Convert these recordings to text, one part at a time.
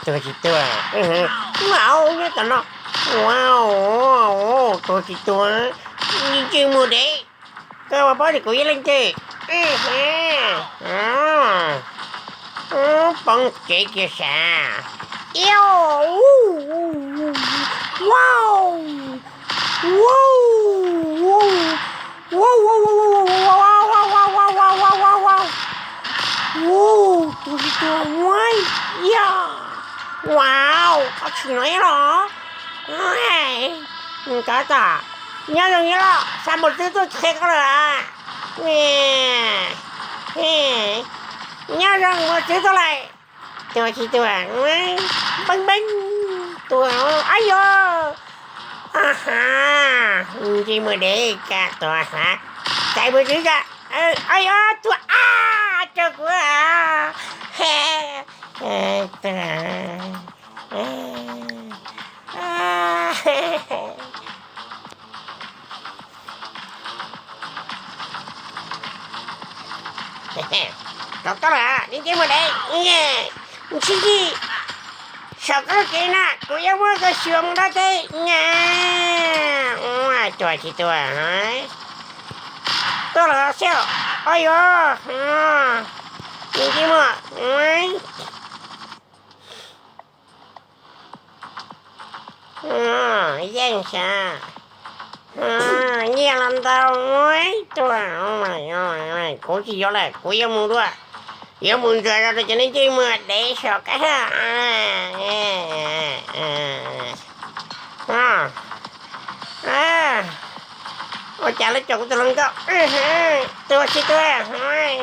Tuag tsis tuag. Wow, nyob tom no. Wow, tuag tsis tuag. Ntsej muag dev, koj ua paub tias kuv yog leej twg? Poob kev kiag sav. Iau. Wow. Wow, tuag tsis tuag. Wow, yog. Wow, qhov tshwm no los. Kov tom, nyob zoo nyob los, xa mus twb tuaj qhia koj lawm. Nyob zoo mus twb tuaj lawm. Tuag tsis tuag, npeeb npeeb, tuag. Ab yog, aha, ntsej muag dev, koj tuag sav, txais mus twb koj. Ab yog, tuag, ab, tso kuv. Rau koj lawm, ntsej muag dev, ntsib yig saum koj lub cev na, kuv yuav muab koj xyuas mus dab teb. Tuag tsis tuag. Tuaj los xwb. Ab yog, ntsej muag, yeej sav, nyiaj los ntau, tuaj, kuv tsis yuav lawm, kuv yuav mus dua, yuav mus ntsuas zog rau cov ntsej muag dev saum koj. Ua cas lawv caum kuv tus hluas nkauj, tuag tsis tuag,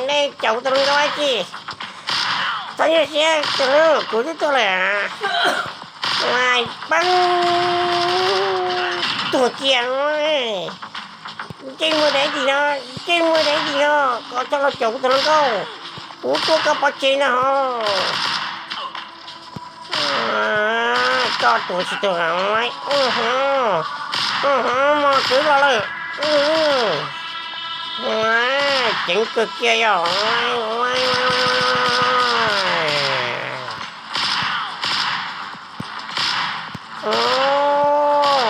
nej caum kuv tus hluas nkauj dab tsi? Txhob nyuaj siab tus hlub, kuv twb tuaj lawm. Peb tuag kiag. Ntsej muag dev tim no, ntsej muag dev tim no, koj coj los caum kuv tus hluas nkauj, kuv tua koj pov tseg no ho. Koj tuag tsis tuag, mos txwv los lawm. Ceev kawg kiag yog.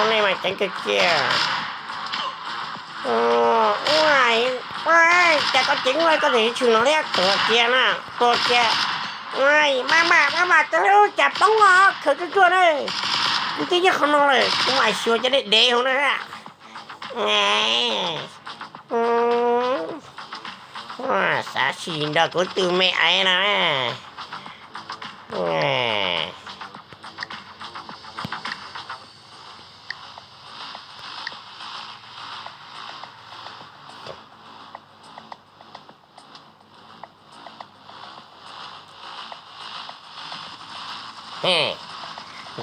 Nej mas ceev kawg kiag. Cas koj ceev ua koj tseem tshwm no thiab, tuag kiag na, tuag kiag. Maj mam, maj mam, tus hlub, cas poob os, khaws tsuag tsuag na. Kuv twb nyob qhov no lawm, kuv mam xyuas cov dev dev hauv no. Xav sim nrog kuv tus me aiv no.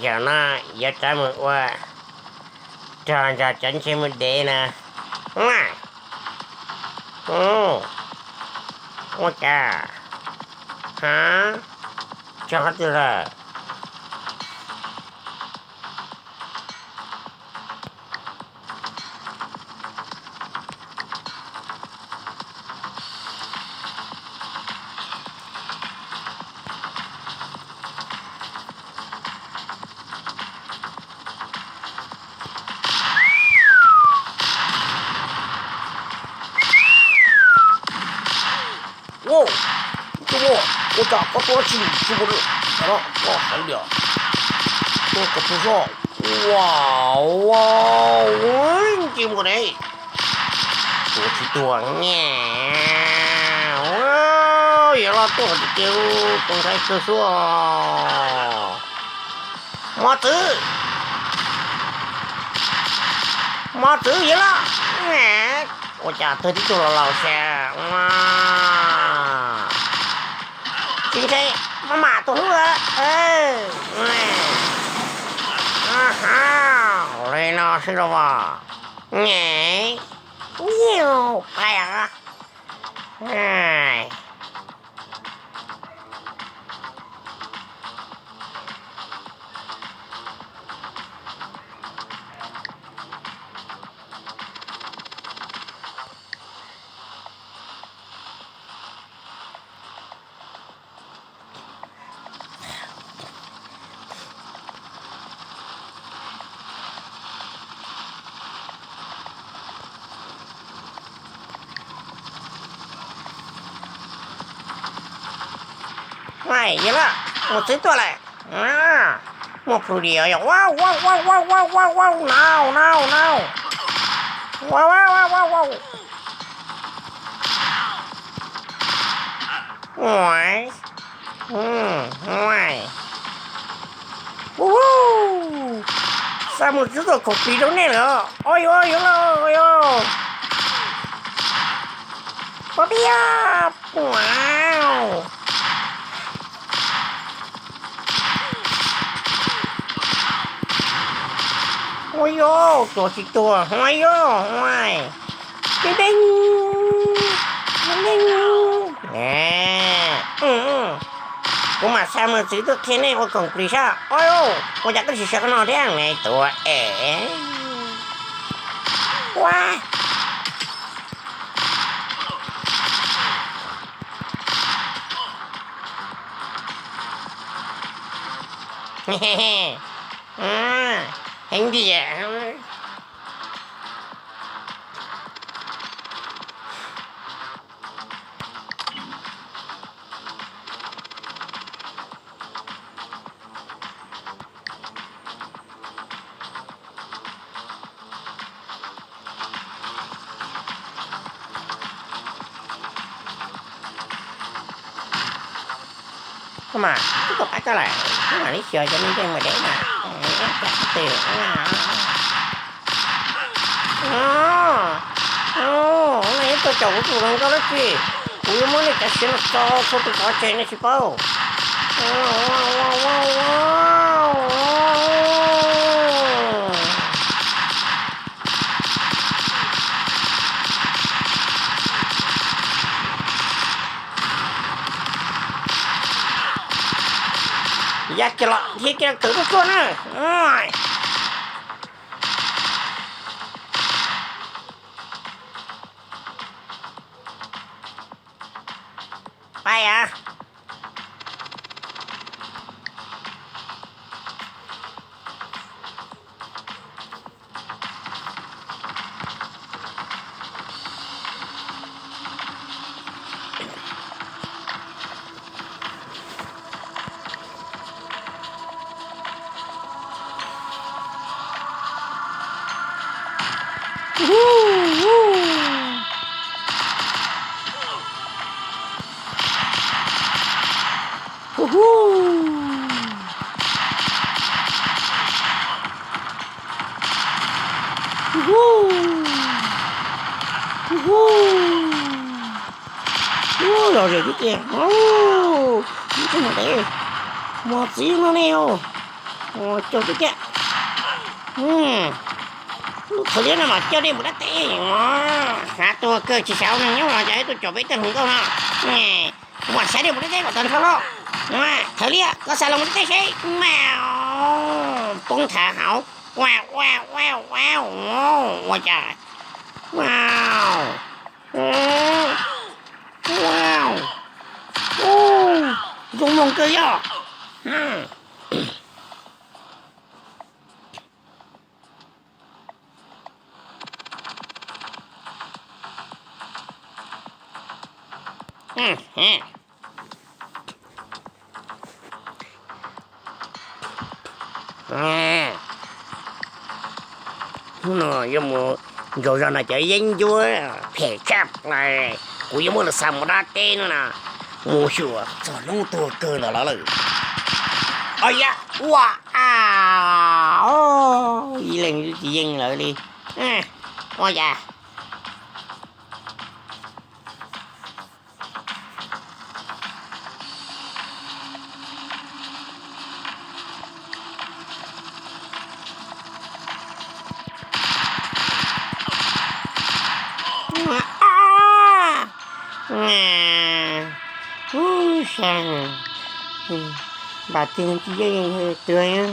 Zaum no yuav rov mus ua rog nrog cov ntsej muag dev na. Ua cas? Ha? Tso qhov twg lawm? Ua, ua cas koj tuaj tsis tsis mus lawm no, koj hais tias tuaj kom tuag zoj. Ua, ua, ntsej muag dev, tuag tsis tuag ne. Yog los tuaj tiag tiag, tus ntxhais kawg xwb. Mos txwv, mos txwv yog los. Ua cas tuag tib tug laus laus xwb. Tsis ntshai, maj mam tus hlub. Li no xwb los as. Nyev, nyev, pais os. Yog lawm, mus txwv tuaj lawm. Muaj plu dios yog, wow wow wow wow wow wow wow, no no no, wow wow wow wow wow. Ua, ua, xa mus txwv tuaj khoom plig rau nej lawm. Ua yuav yuav los yog, pab pia, wow. Ua yog, tuag tsis tuag, ua yog, ua, deb deb, deb deb. Kuv mam xa mus txwv tuaj qhia nej ua khoom plig sab. Ua, ua cas koj tsis sawv qhov no thiab ne tuav es. Ua, heev tiag. Koj mas, twb kom pab koj lawm, koj mam li xyuas cov me ntej mus dev na. Cas twb, no ib tug caum kuv tus hluas nkauj dab tsi, kuv yuav muab nej cov siav no txo txhua tus pov tseg nej tsis paub. Ya kiag los dhia kiag kwv tuaj tuaj na. Pais a. Ub, los zem tib tiag. Ub, tsis mus dev, mus txiv no ne. Caum tib tiag. Lub thaum liab no mas coj dej mus dab teb. Hav tuag kawg tsis xav ua neeg nyob los cas tuaj caum peb tej hluas nkauj no. Kuv mam xav dej mus dab teb kom tag nrho los. Thaum liab koj xav los mus dab teb seb. Poob thav hauv. Ua ua ua ua, ua cas. Wow. Wow. Zoo mloog kawg yog. Hnub no yuav mus nrog zog no cov yeeb ncuab phem tshaj plaws, kuv yuav muab lawv xa mus dab teb no na, mus xyuas txog hnub tuag kawg ntawm lawv lawm. Au ya, ua, a, ib leeg tsis yeej lawv li. Ua cas Npam twg tsis yeej tuag.